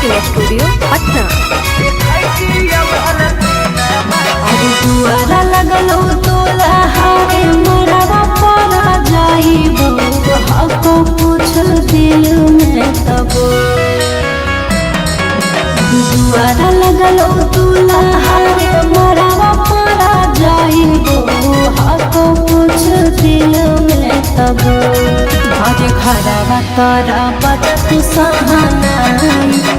Recording studio Patna. अरे दुआरा लगलो तोला हारे मरवा परा जाइबो हको पूछ दिल में तबो। दुआरा लगलो तोला हारे मरवा परा जाइबो हको पूछ दिल में तबो। अरे घरवा तारा बजत सहानाई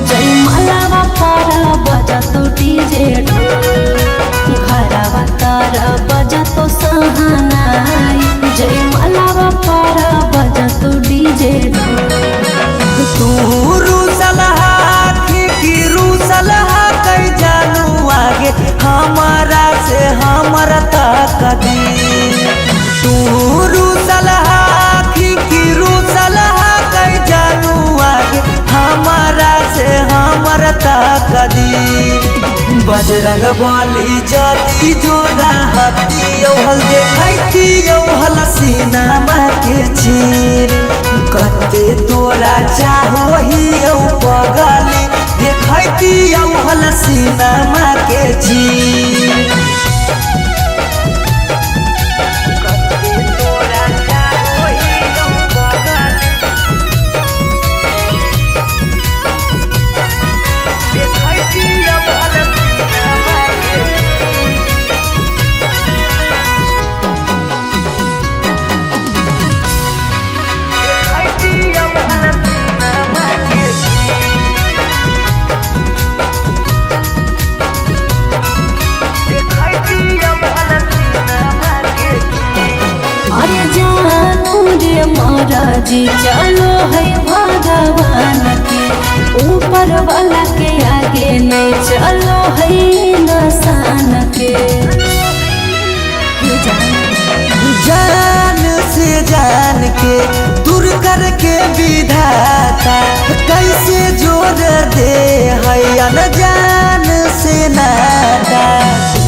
जय मलावा पारा बजत डीजे घरवा तारा बजत सहानाई जय मलावा पारा बजत डीजे। तू रूसलहा की रूसलहा कई जानू आगे हमारा से हमर तक दी। तू रूसलहा की रूसलहा कई जानू आगे हमारा से हमर तक दी। बजरंग बली जाती जोड़ा हती औहल देखैती औहल सीनामा के चीर। कते तोरा चाहो ही औ पगली देखैती औहल सीनामा के चीर। कते तोरा चाहो ही औ पगली देखैती औहल सीनामा के देखैती औहल सीनामा के देखैती औहल सीनामा के। अरे जानू रे महाराज चलो है भगवान के ऊपर वाला के आगे नहीं चलो है नसान के। जान से जान के दूर करके विधाता कैसे जोड़ दे है अनजान से नाता।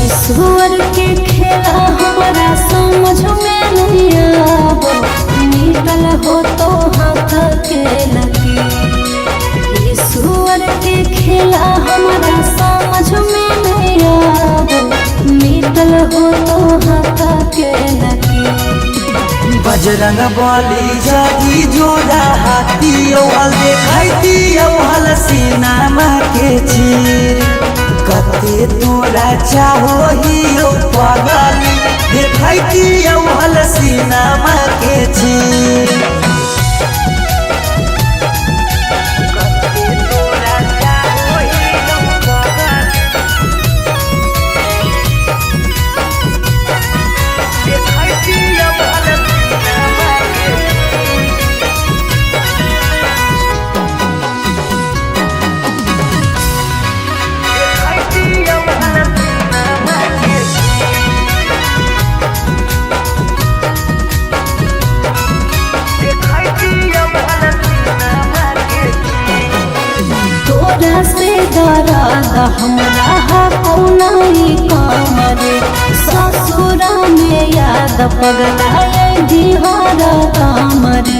ईश्वर के खेला हमारा समझ में नहीं आबो निकल हो तो हाथ के लकीर। ईश्वर के खेला हमारा समझ में नहीं आबो निकल हो तो हाथ के लकीर। बजरंग बली जागी जोड़ा हाथी औहल देखैती औहल सीनामा के चीर। कते तोरा चाहो ही औ पगली देखैती औहल सीनामा के चीर। कते तोरा चाहो ही औ पगली देखैती औहल सीनामा के। देखैती औहल सीनामा के। देखैती औहल सीनामा के। तोरा से दर्द हमरा कौनाई कमरे ससुरा में याद पगलाए बिहार कामरे।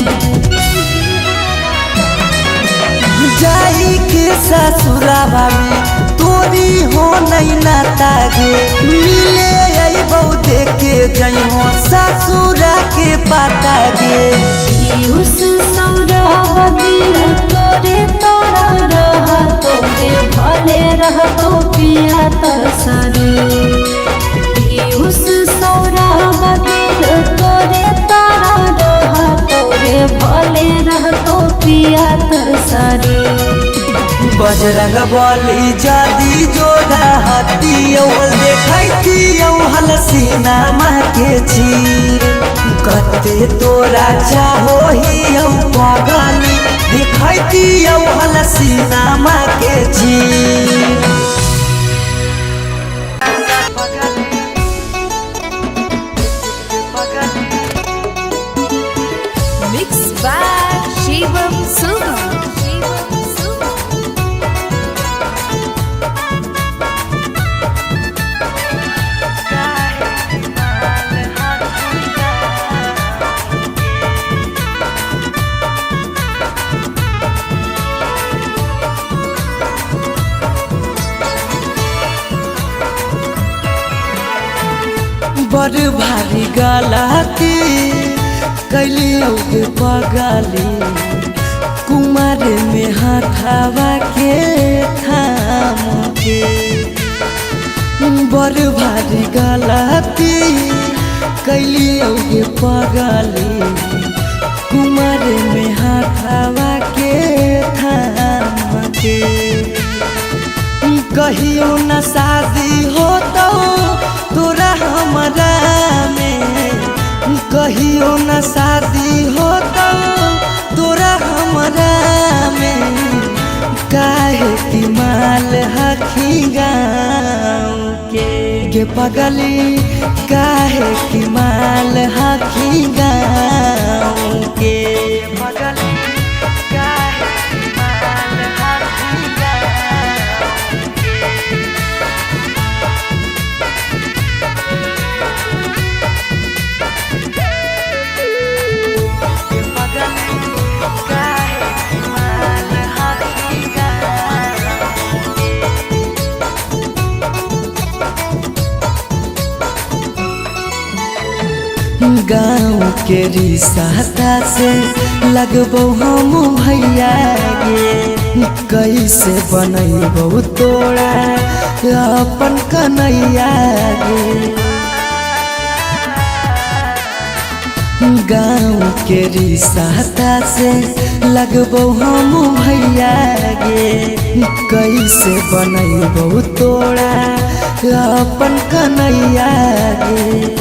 जाई के ससुरावा में तोरी हो नहीं नाता गे मिले अइबौ देखे जइहो ससुरा के पाता गे। पीयूष सौरभ दिल तोरे तोरा रह तोरे भले रहतो पिया तरसरे। पीयूष सौरभ दिल तोरे तोरा रह तोरे भले रहतो पिया तरसरे। बजरंग बली जादी जोड़ा हाथी औहल देखैती औहल सीनामा के चीर। कते तोरा चाहो ही औ पगली देखैती औहल सीनामा के चीर। Mix by Shivam Suvam. Shivam Suvam. काहे बड़ भारी गलती कैलियौ गे पगली, कुमार में हाथावा के थाम के। बड़ भारी गलती कैलियौ गे पगली, कुमार में हाथावा के थाम के। कहियो न शादी होतौ तोरा हमरा में, कहियो न शादी होतौ तोरा हमरा में, काहे कि माल हखी गाँव के गे पगली, काहे कि माल हखी गाँव के पगली, काहे कि माल हखी गाँव के। के पगली, काहे कि माल हखी गाँव के। गाँव के रिसाता से लगबो हम भैया गे, कैसे बनैबो तोरा अपन कन्हैया गे। गाँव के रिसाता से लगबो हम भैया गे, कैसे बनैबो तोरा अपन कन्हैया गे।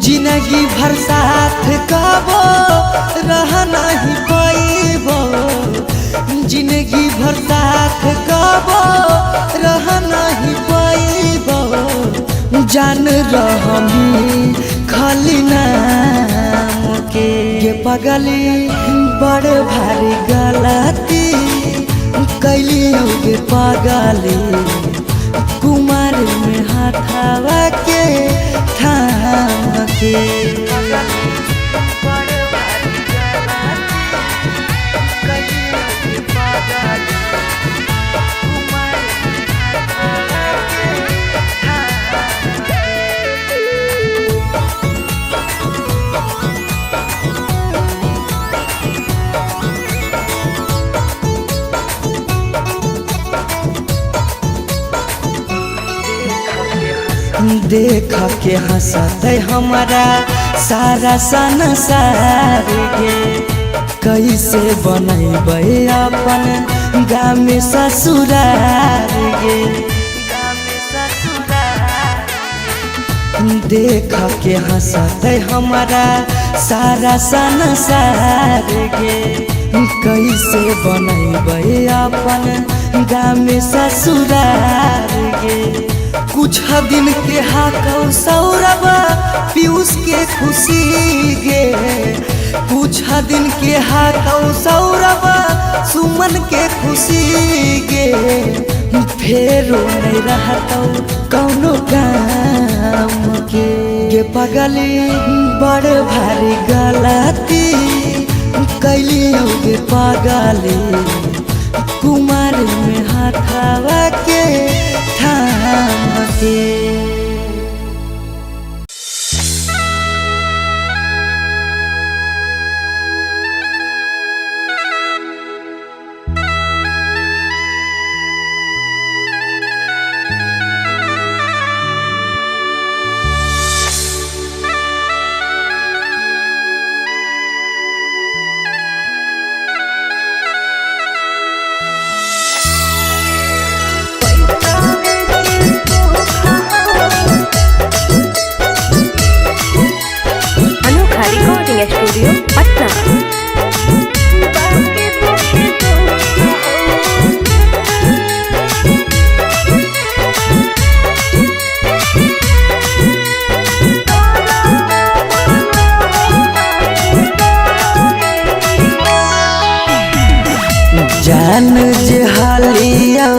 जिंदगी भर साथ कबो रह नहीं पैबो, जिंदगी भर साथ कबो रह नहीं पैबो, जान रहमी खाली नाम के गे पगली, बड़ भारी गलती कैलियौ गे पगली, कुमार में हाथावा के थाम के। देख के हंसते हमारा सारा संसार गे, कैसे बनैबै अपन गाम ससुरार गे। देख के हंसते हमारा सारा संसार गे, कैसे बनैबै अपन गाम ससुरार गे। कुछ दिन के हाकौ सौरभ पीयूष के खुशी गे, कुछ दिन के हाकौ सौरभ सुमन के खुशी गे, फेरो नहीं रहतौ कौनो काम के गे पगली, बड़ भारी गलती कैलियौ गे पगली, कुमार में हाथावा के थाम के। अनोखा रिकॉर्डिंग स्टूडियो पटना। जान जे हालियो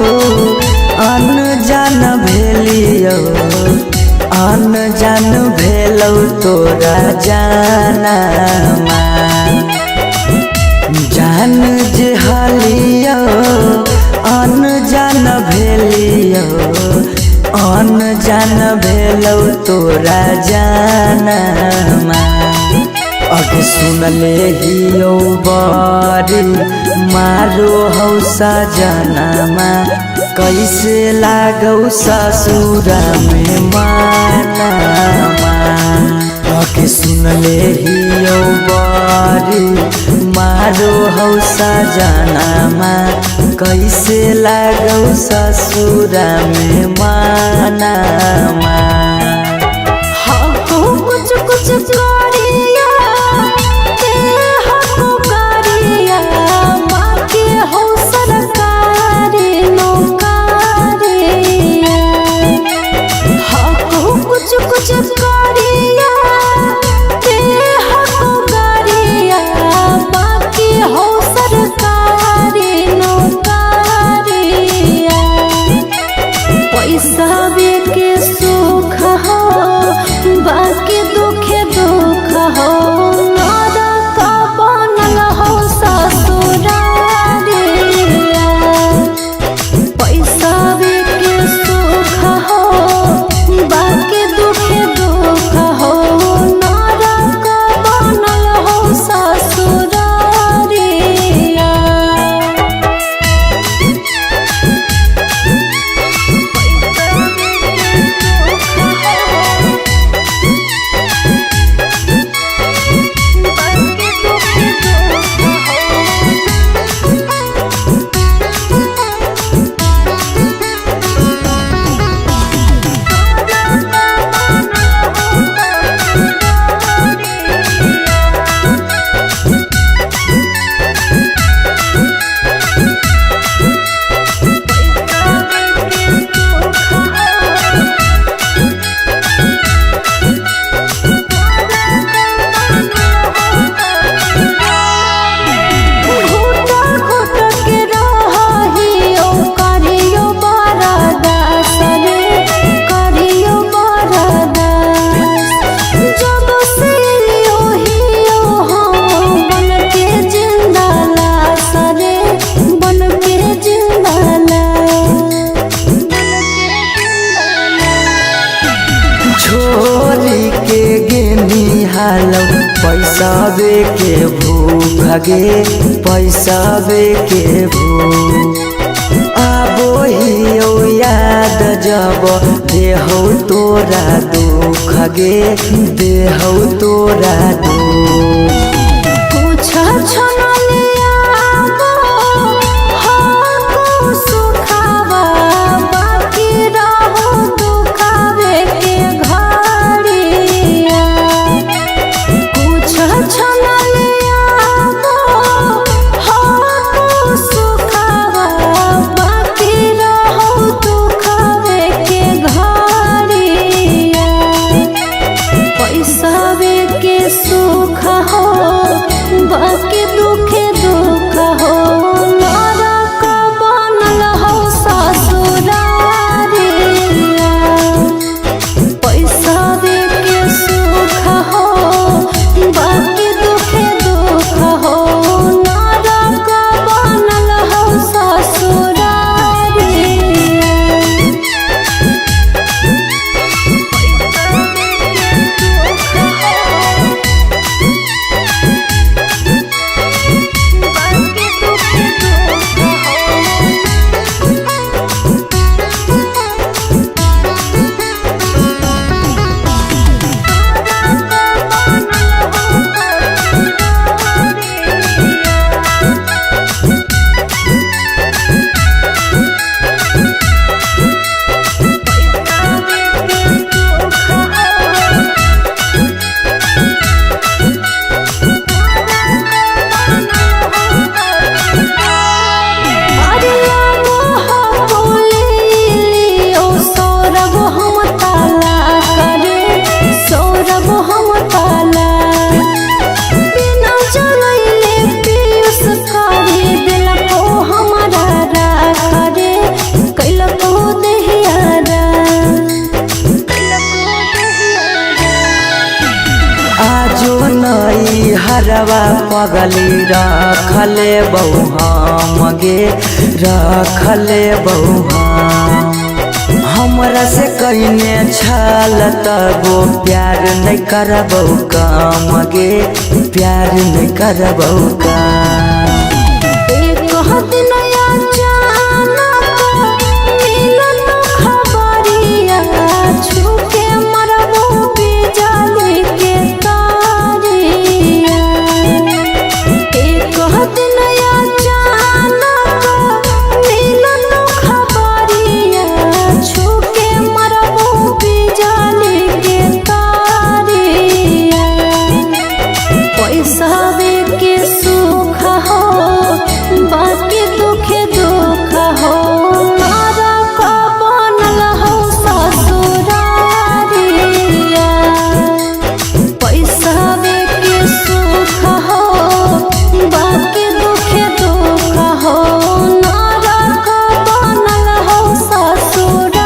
अनजान भेलियो, अनजान भेलौ तोरा जाना। जान जे हालियो अनजान भेलियो, अनजान जान भेलौ तोरा जानमा। अगे सुनले हियौ बड़ी मारो हौ सजनमा, कैसे लागौ ससुरा में मानमा। अगे सुनले हियौ बड़ी मारो हौ सजनमा, कैसे लागौ ससुरा में मानमा। हको कुछ कुछ करिया ते हको करिया, बाकी हो सरकारी नौकरिया। हको कुछ कुछ करिया ते हको करिया, बाकी हो सरकारी नौकरिया। पैसा के सुख हो बाकी दुखे दुख हो, नरक बनल हो ससुरारिया। पैसा के सुख हो बाकी दुखे दुख हो, नरक बनल हो ससुरारिया। घुट घुट के रहियो करियो बरदास रे, करियो बरदास। जब से हियो हम बन के जिंदा लाश रे, बन के जिंदा लाश। छोरी के गेनी हालौ पैसावे के भूख गे, पैसावे के भूख। आबो हियौ याद जब देहौ तोरा दुख गे, देहौ तोरा दुख। कुछ छनलियाबो हको सुखावा, बाकी रहो दुखावे के घड़िया। कुछ छनलियाबो हको सुखावा, बाकी रहो दुखावे के घड़िया। पैसा के सुख हो बाकी दुखे दुख हो, नरक बनल हो ससुरारिया। पैसा के सुख हो बाकी दुखे दुख हो, नरक बनल हो ससुरारिया। अरे बोलियो सौरभ हम ताला करे, सौरभ हम ताला। बिना जलैले पीयूष करे दिलको हमारा राख रे, कैलको देहियारा। आजो नई हरवा पगली रखले बहु हम गे, रखले बहु हम। हमरा से कइने छल तबो प्यार नहीं करबौ काम गे, प्यार नहीं करबौ काम। एक दिन अचानक मिलल खबरिया, छूके मरबो बिजली के तारिया। एक दिन अचानक मिलल खबरिया, छूके मरबो बिजली के तारिया। पैसा के सुख हो बाकी दुख दुख हो, मारा का बनल हो ससुरारिया। पैसा के सुख हो बाकी दुख दुख हो, नारा का बनल हो ससुरारिया।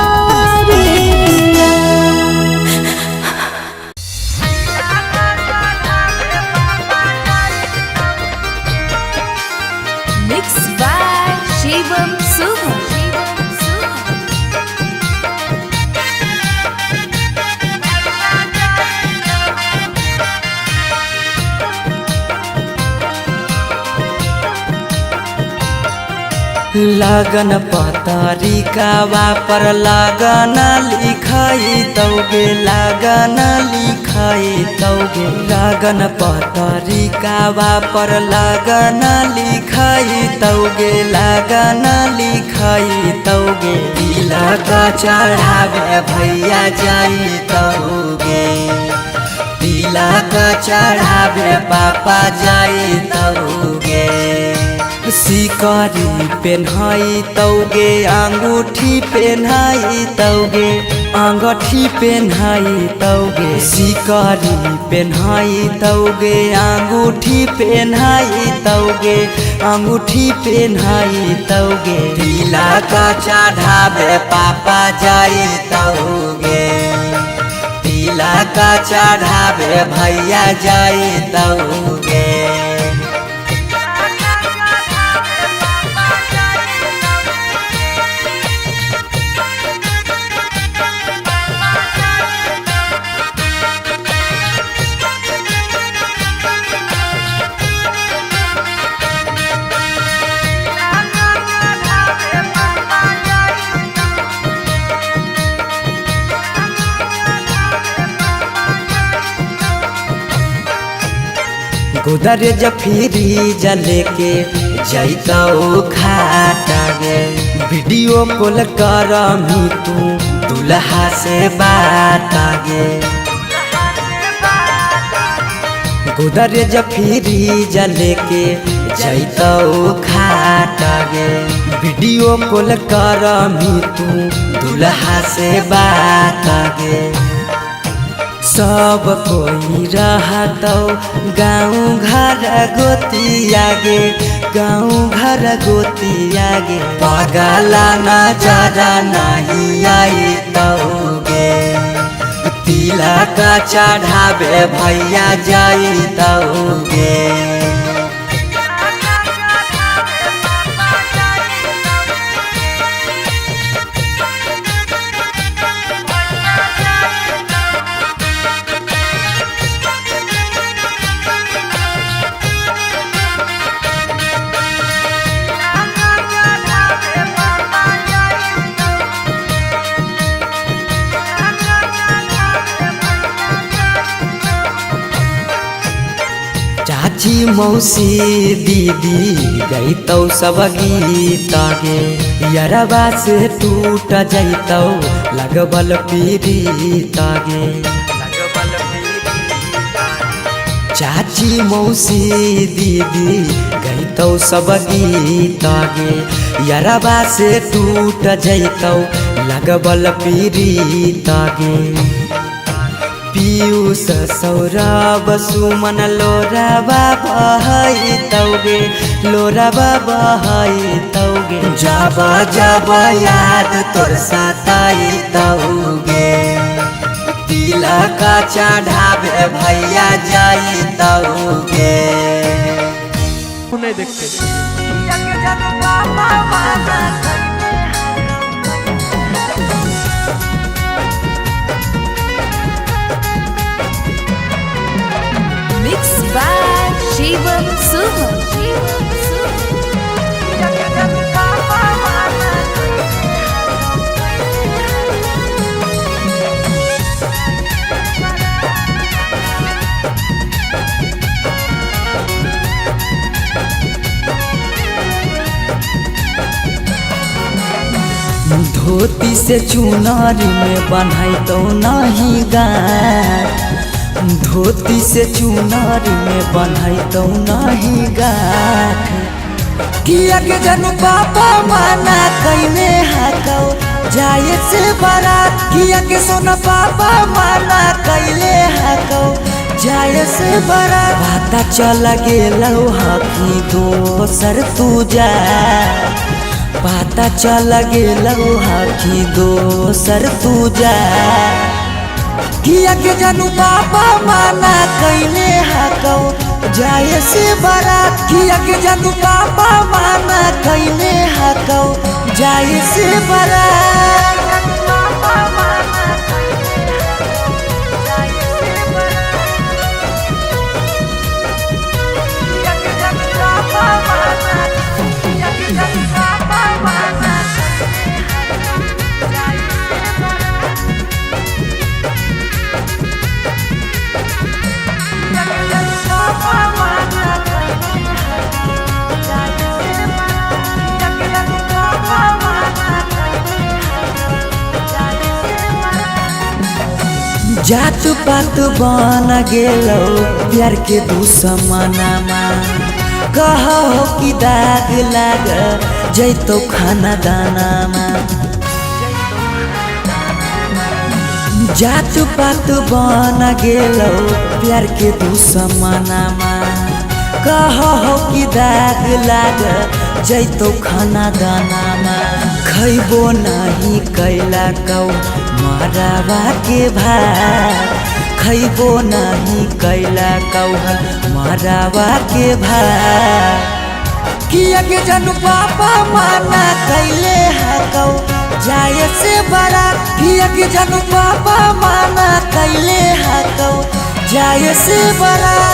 Mix by Shivam Suha. लगन पतरिका पर लगन लिखाई तौगे, लगन लिखाई तौगे। लगन पतरिका पर लगन लिखाई तौगे, लगन लिखाई तौगे। तिलक चढ़ावे भैया जाई तौगे, तिलक चढ़ावे पापा जाई तौगे। सिकरी पेन्हाई तौगे, अंगूठी पेन्हाई तौगे, अंगूठी पेन्हाई तौगे। सिकरी पेन्हाई तौगे, अंगूठी पेन्हाई तौगे, अंगूठी पेन्हाई तौगे। तिलक चढ़ावे पापा जाई तौगे, तिलक चढ़ावे भैया जाई तौगे। गोदरेज फ्रीज लेके जैतौ खाटा गे, वीडियो कॉल करमी तू दुल्हा से बात गे। गोदरेज फ्रीज लेके जैतौ खाटा गे, वीडियो कॉल करमी तू दुल्हा से बात गे। सब कोई रहतौ गाँव घर गोतिया गे, गाँव घर गोतिया गे। पगला नजर नहीं आई तौगे, तिलक चढ़ावे भैया जाई तौगे। चाची मौसी दीदी गईतौ सब गीत गे, यरबा से टूट जैतौ लगबल पीरीत गे। चाची मौसी दीदी गईतौ सब गीत गे, यरबा से टूट जैतौ लगबल पीरीत गे। पीयूष सौरभ सुमन लोराबा बहई तौगे, लोराबा बहई तौगे। जब जब याद तोर सताई तौगे, तिलक चढ़ावे भैया जाई तौगे। नहीं देखते धोती से चुनर में बन्है तो नहीं गाँठ, धोती से चुनर में बन्है तो नहीं गाँठ। किया के जनु पापा माना कैने हाकौ जाए से बारात, किया के सोना पापा माना कैले हाकौ जाए से बारात। पता चल गेलौ हकी दोसर तू जा, पता चल गेलौ हकी दोसर तू जा। किया के जनु पापा माना कैले हाकौ जाए से बारात, किया के जनु पापा माना कैले हाकौ जाए से बारात। जात पात बन गेलौ प्यार के दुश्मनामा, कहो कि दाग लाग जैतो खाना दानामा। जात पात बन गेलौ प्यार के दुश्मनामा, कहो कि दाग लाग जैतो खाना दानामा। खैबो नहीं कैला कौ मरावा के भात, खैबो नहीं कैला कौ मरावा के भात। किया के जनु पापा माना कैले हाकौ जाए से बारात, किया के जनु पापा माना कैले हाकौ जाए से बारात।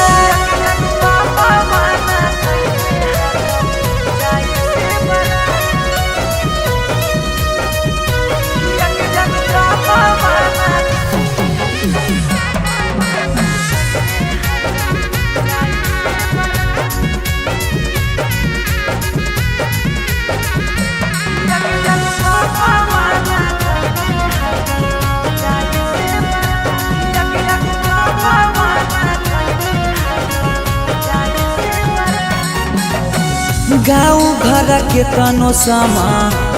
गाँव घर के तनो समा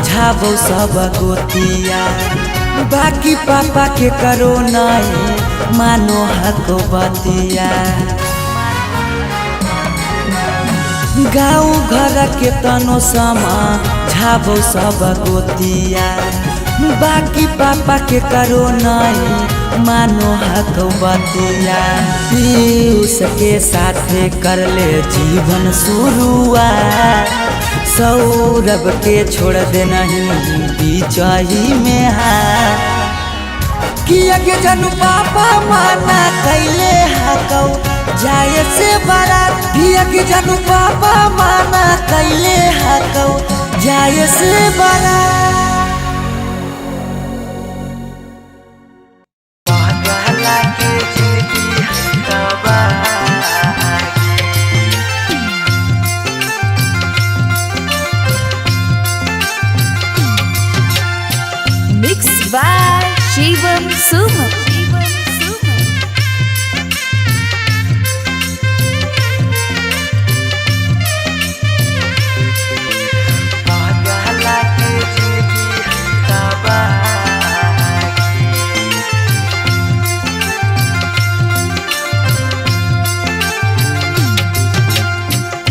झाबो सब गोतिया, बाकी पापा के करो नहीं मानो हको बतिया। गाँव घर के तनो समा झाबो सब गोतिया, बाकी पापा के करो नहीं मानो हको बतिया। पीयूष के साथे कर ले जीवन शुरुआत, सौरभ के छोड़ दे नहीं बीचही में हाथ। किया के जनु पापा माना कैले हाकौ जाए से बारात, किया के जनु पापा माना कैले हाकौ जाए से बारात। Mix by Shivam Suman.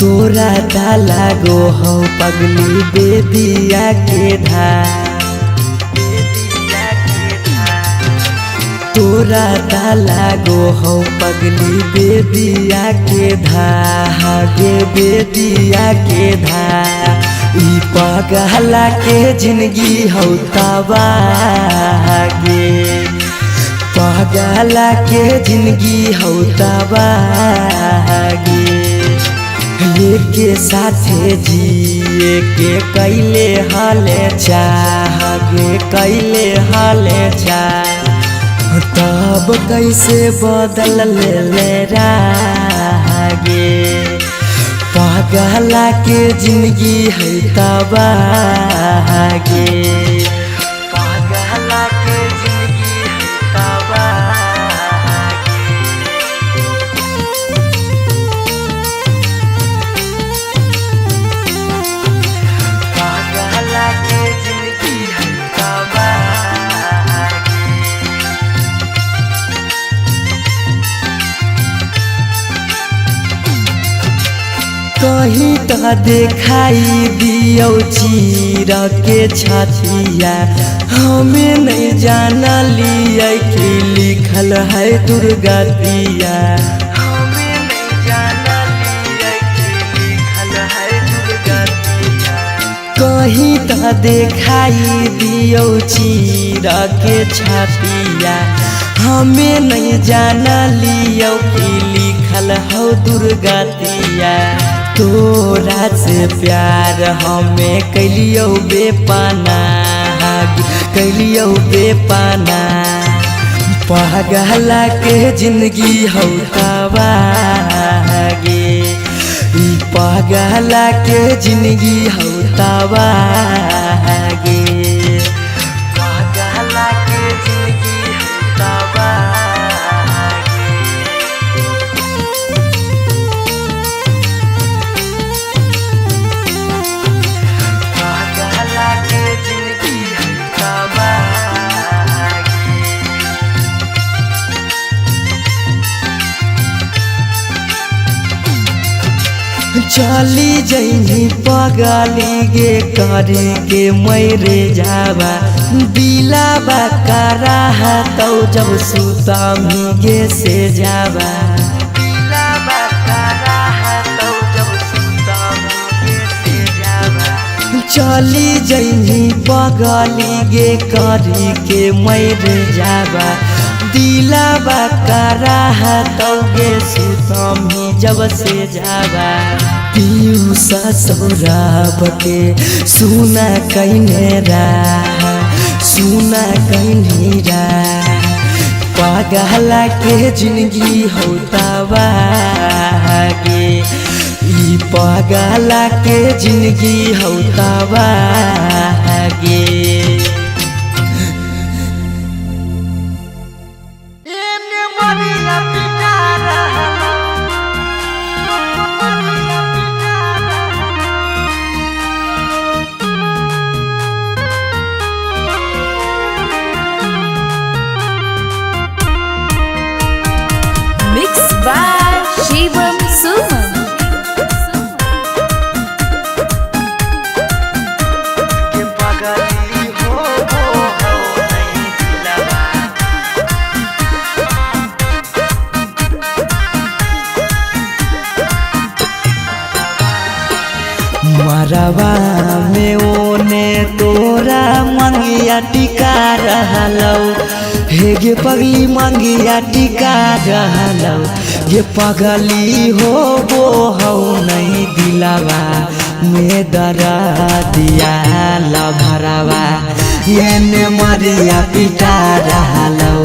तोरा डाला गो हो पगली बेदिया के धार, तोरा डाला गो हो पगली बेदिया के धागे, बेदिया के धा। ई पगला के जिंदगी हौ तबागे, पगला के जिंदगी हौ तबागे। के साथे जिए के कैले हाले चाहगे, कैले हाले चाह। तब कैसे बदल ले रागे, पगला के जिंदगी है तबागे। त देखाई दियौ चीर के छतिया, हमें नहीं जानलियै कि लिखल है दुर्गतिया। हमें नहीं जानलियै कि लिखल है दुर्गतिया। कहीं त देखाई दियौ चीर के छतिया, हमें नहीं जानलियौ कि लिखल हौ दुर्गतिया। तोरा से प्यार हमें कैलियौ बेपना, कैलियौ बेपना। पगला के जिंदगी हौ तबाह गे, ई पगला के जिंदगी हौ तबाह गे। पगला के जिंदगी हौ तबाह गे। पगला के जिंदगी हौ तबाह गे। चली जैनी पगली गे करे के मैरे जावा, दिलावा करा तौ जब सुतामी गे से जावा। दिलावा करा तौ जब सुतामी गे से जावा। चली जैनी पगली गे करे के मैरे जावा, दिलावा करा तौ गे सुतामी जब से जावा। पीयूषा सौरभ के सुना कैने रा, सुना कैने रा। पगला के जिंदगी हौ तबाह गे, ई पगला के जिंदगी हौ तबाह गे। Mix by Shivam Suman. के पगली हो हो हो नहीं दिलवा। मरवा में ओने तोरा मंगिया टिका रहलौ, हे गे पगली मंगिया टिका रहलौ। गे पगली हो वो हौ नहीं दिलवा में दरा दिया लभरवा, एने मरिया पिटा रहलौ।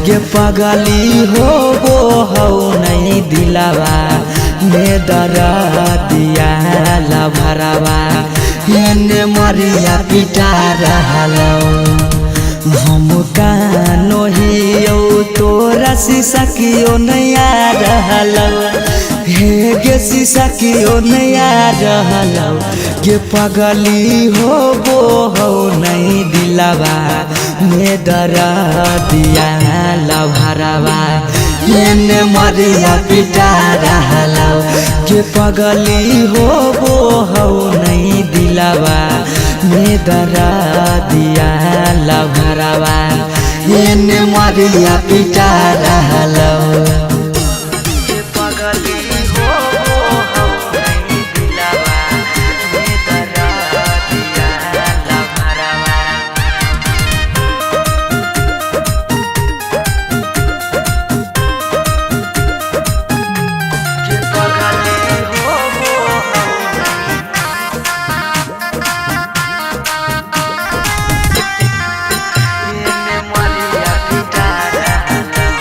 गे पगली हो वो हौ नहीं दिलवा में दरा दिया लभरवा, एने मरिया पिटा रहलौ। हम कानो हियौ तोरा शीशा कियो नैया रहलौ, हे गे शीशा कियो नैया रहलौ। गे पगली हो वो हौ नहीं दिलवा में दरा दिया लभरवा, एने मरिया पिटा रहलौ। गे पगली हो वो हौ नहीं दिलवा में दरा दिया लभरवा, एने मरिया पिटा रहलौ। गे पगली हो वो हौ नहीं दिलवा में दरा दिया लभरवा। के पगली हो वो हौ एने मरिया पिटा रहलौ।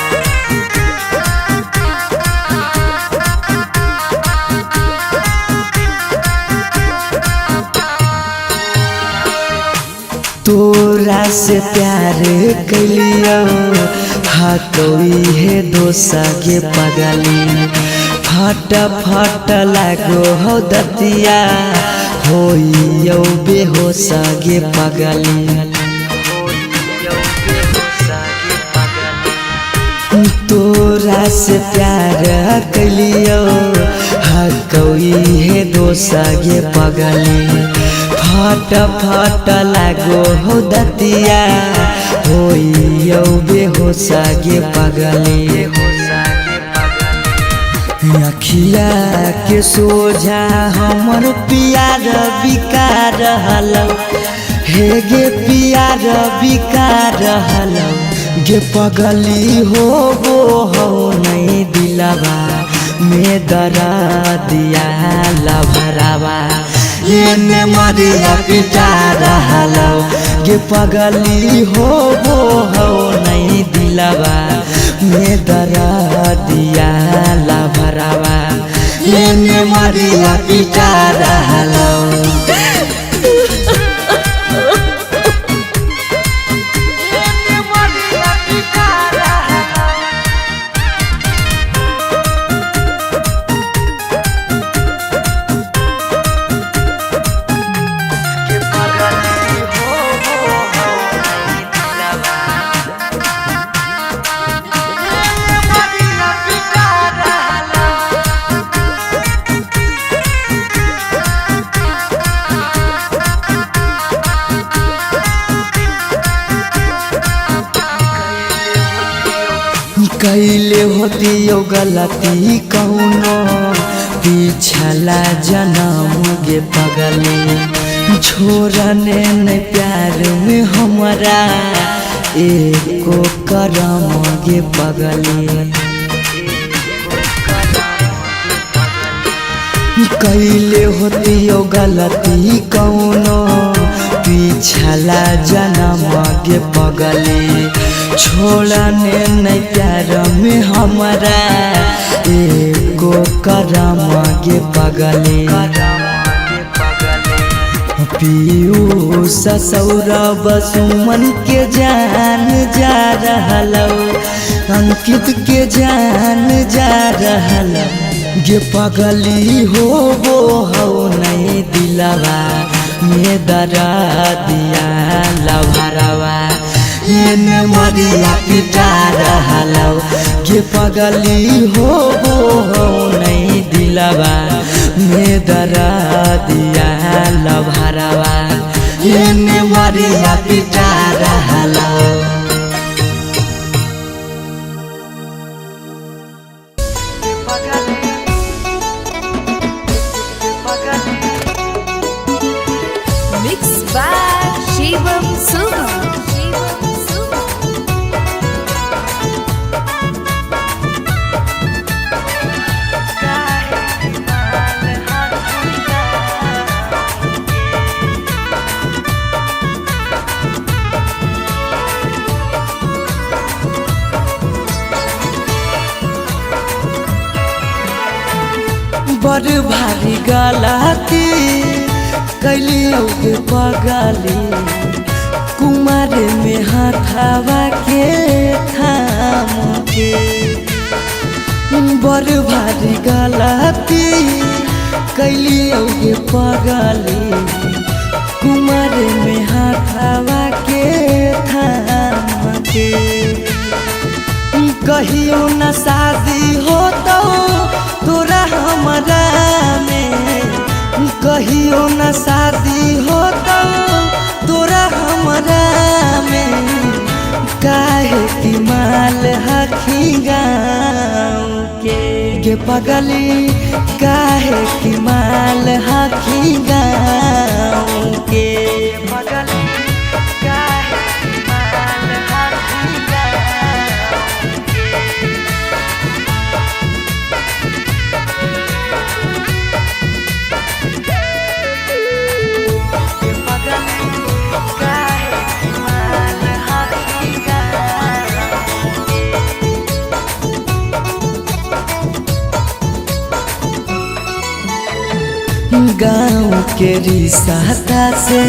तोरा से प्यार कैलियौ हाथोई हे दोसा गे पगली, फट फट लागो हौ दतिया होइयौ बेहोश गे पगली। तोरा से प्यार कैलियो हकौई हे दोसा गे पगली। फट फट लागो हो दतिया होइयो बेहोशा गे पगली। अखिया के सोझा हमर पियार बिका रहल हे गे पियार बिका रहल गे पगली हो गो हो नहीं दिलवा में दरा दिया लभरावा एने मरिया पिटा रहल गे पगली हो गो हो नहीं दिलवा में दरा दिया लभरावा एने मरिया पिटा रहल। कैले होती यो गलती कौनो पिछला जनम गे पगली। छोड़ने न प्यार में हमारा एको करम गे पगली। कैले होती यो गलती कौनो पिछला जनम गे पगली। छोड़ने नहीं प्यार में हमारा एको करम गे पगली। पीयूष सौरभ सुमन के जान जा रहल अंकित के जान जा रहल गे पगली हो गो हो नहीं दिलवा में दरा दिया लभरावा एने मरिया पिटा रहल गे पगली हो गो हो नहीं दिलवा में दरा दिया लभरावा एने मरिया पिटा रहल। Mixed by Shivam Suman. Shivam Suman. बड़ भारी गलती कैलियो के पगली कुमार में हाथावा के थाम के। बड़ भारी गलती कैलियो के पगली कुमार में हाथावा के थाम के। कहियो न शादी हो तो तोरा हमरा में कहियो न शादी हो तो तोरा हमरा में काहे कि माल हखी गाँव के गे पगली काहे कि माल हखी गाँव के पगली काहे कि माल हखी गाँव के। गाँव के रिसाता से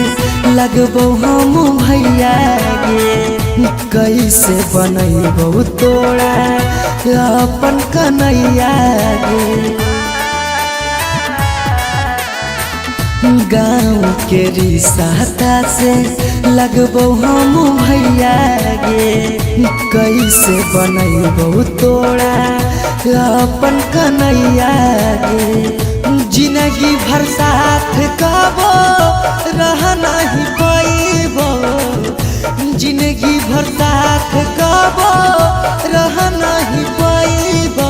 लगबो हम भैया गे कैसे बनैबो तोरा अपन कन्हैया गे। गाँव के रिसाता से लगबो हम भैया गे। कैसे बनैबो तोरा अपन कन्हैया गे। जिंदगी भर साथ कबो रह नहीं पैबो, जिंदगी भर साथ कबो रह नहीं पैबो।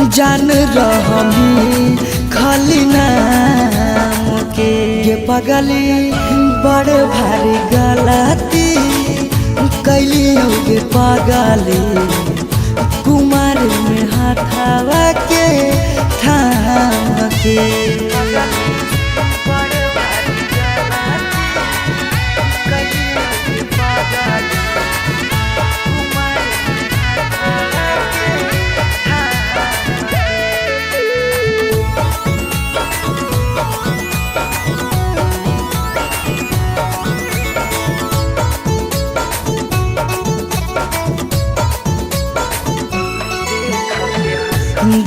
जान रहमी खाली नाम के गे पगली, बड़ भारी गलती कैली गे पगली। कुमार में हाथावा के थाम के।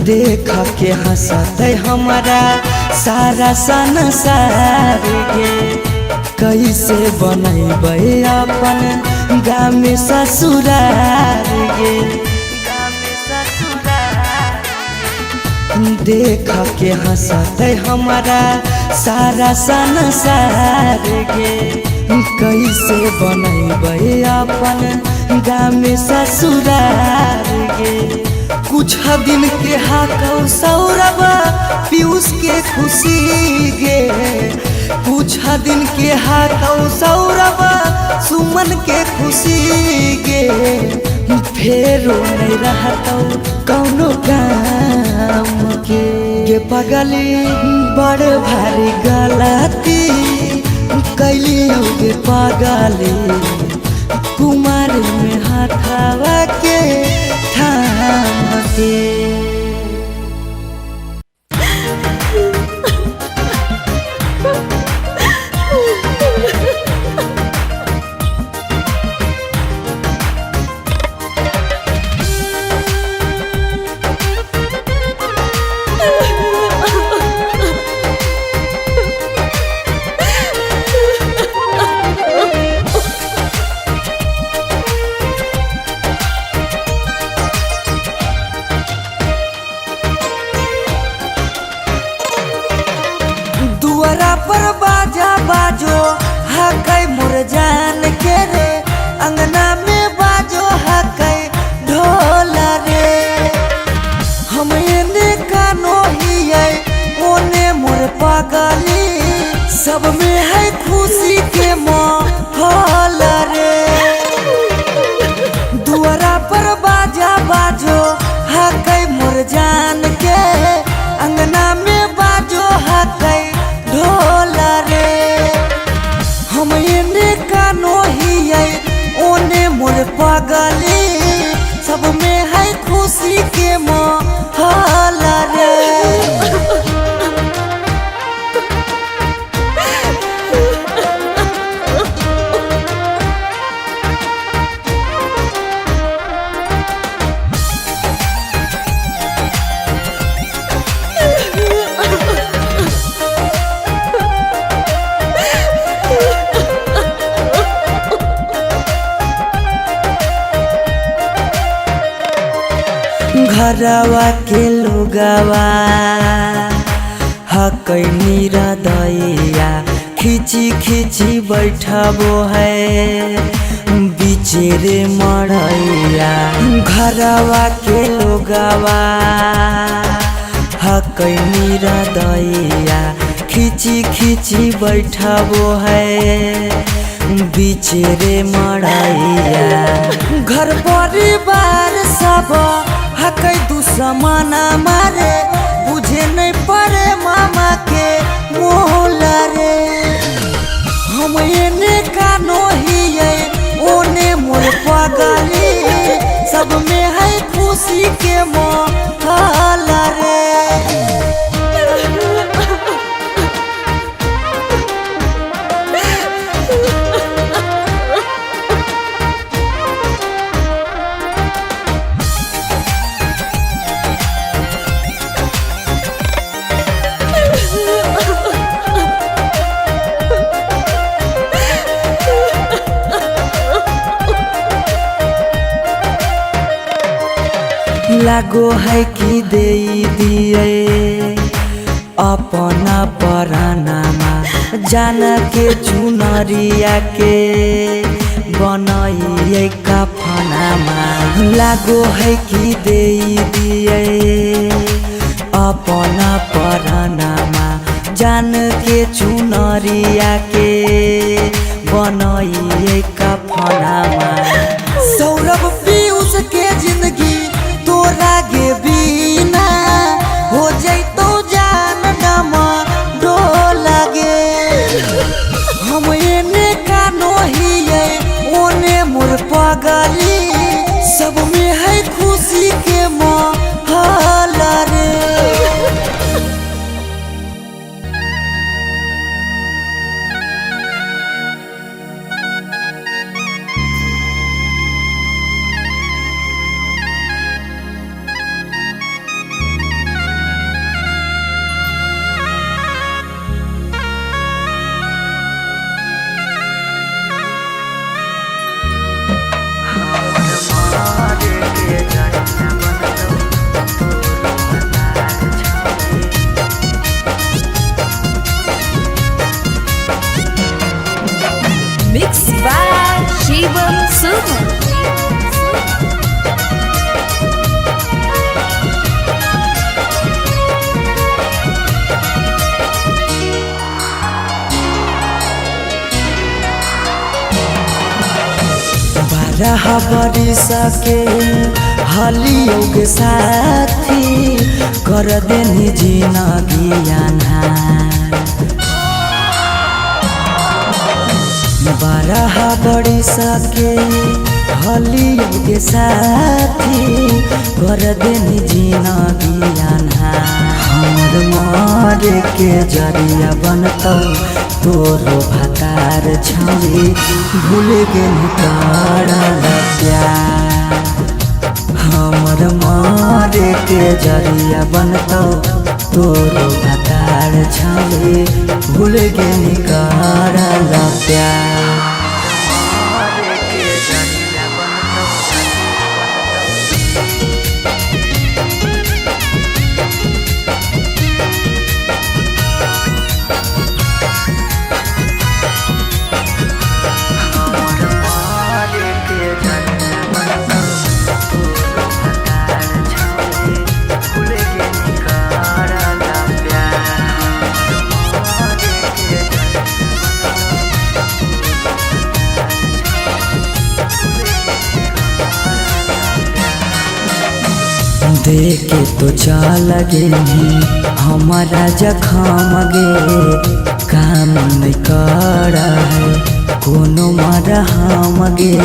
देख के हंसते हमारा सारा संसार गे। कैसे बनैबै अपन गाम ससुरार गे। देख के हंसते हमारा सारा संसार गे। कैसे बनैबै अपन गाम ससुरार गे। कुछ दिन के हाकौ सौरभ पीयूष के खुशी गे। कुछ दिन के हाकौ सौरभ सुमन के खुशी गे। फेरो नहीं रहतौ कौनो काम के गे पगली, बड़ भारी गलती कैली गे पगली। कुमार में हाथावा के थाम के। दुआरा पर बाजा बाजो हकै मोर जान के रे, अंगना में बाजो हकै ढोल रे। हम एने कानो हियै ओने मोर पगली, सब में है खुशी के माहौल रे। दुआरा पर बाजा बाजो हकै मोर जान के, अंगना में बाजो हकै ढोल रे। हम एने कानो हियै ओने मोर पगली, सब में है खुशी के माहौल रे। घरवा के लोगवा हकै निरदैया, खिची खिची बैठबो है बिचेरे मरैया। घरवा के लोगवा हकै निरदैया, खिची खिची बैठबो है बिचेरे मरैया। घर परिवार सब हकै दुश्मन मारे, बुझे नहीं पड़े मामा के मोल रे। हम एने कानो हियै ओने मोर पगली, सब में है खुशी के माहौल रे। लागो है कि दे दिए अपना परानामा जान के चुनरिया के बनाइए कफनामा। लागो है कि दे दिए अपना परानामा जान के चुनरिया के बनाइए कफनामा। सौरभ पीयूष के जिंदगी तोरा गे बिना हो जैतो जान नमा डोला गे। हम एने कानो हियै ओने मोर पगली, सब में है खुशी के माहौल रे। Mix by Shivam Suman. बारह बरिस के हलियो के साथी कर देनी जिनगी अन्हार। 12 बरिस के हलियो के साथी कर देनी जिनगी अन्हार। हमर मरे के जरिया बनतौ तोरो भातार छौरी, भूल गेली करल प्यार। हमर मरे के जरिया बनतौ तोरो भातार छौरी, भूल गेली करल प्यार। देखे तो चल गेली हमारा जखम गे, काम नहीं कर है कोनो मरहम गे।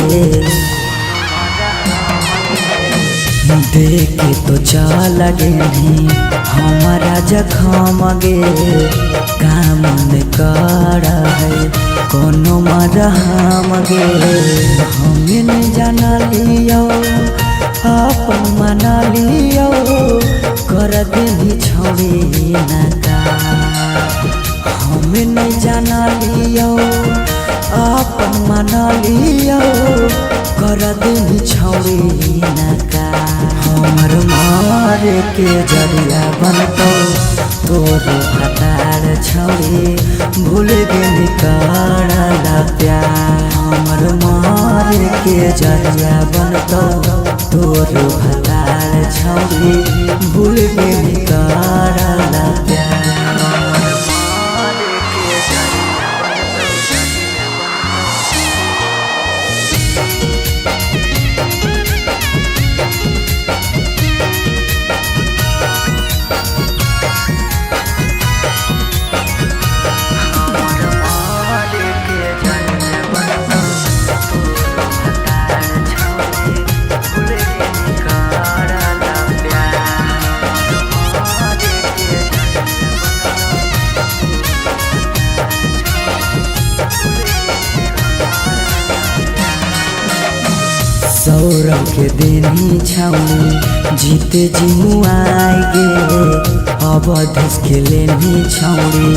देखे तो चल गेली हमारा जखम गे, काम नहीं कर है कोनो मरहम गे। हमें नहीं जाना लियो अपन मना लियो, कर देनी छौरी नका। हमें नहीं जाना लियो अपन मना लियो, कर देनी छौरी नका। हमर मारे के जरिया बनतौ तोरो भातार छौरी, भूल गेली करल प्यार। हमर मारे के जरिया बनतौ तोरो भातार छौरी, भूल गेली करल प्यार। सौरभ के देनी छौरी जीते जिमुआई गे, अवधेश के लेनी छौरी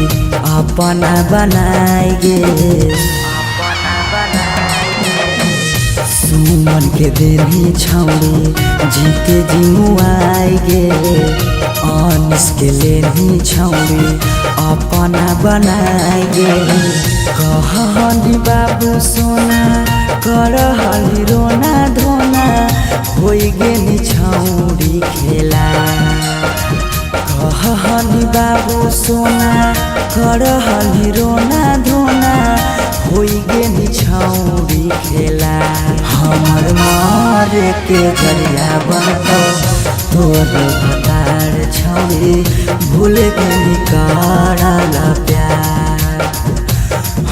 अपना बनाई गे। सुमन के देनी छौड़ी जीते जिमुआई गे, अनिस के लेनी छौड़ी अपना बनाई गे। कहनी बाबू सोना करहली रोना धोना, होइ गेनी छौड़ी खेला। कहनी बाबू सोना करहली रोना धोना, होइ गेनी छौड़ी खेला। हमर मारे के जरिया बनतौ तोर भतार छौड़ी, भूल गेनी करल प्यार।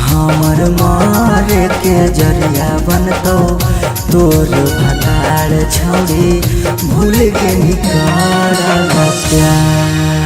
हमर मारे के जरिया बनतौ तोर भतार छौड़ी, भूल गेनी करल प्यार।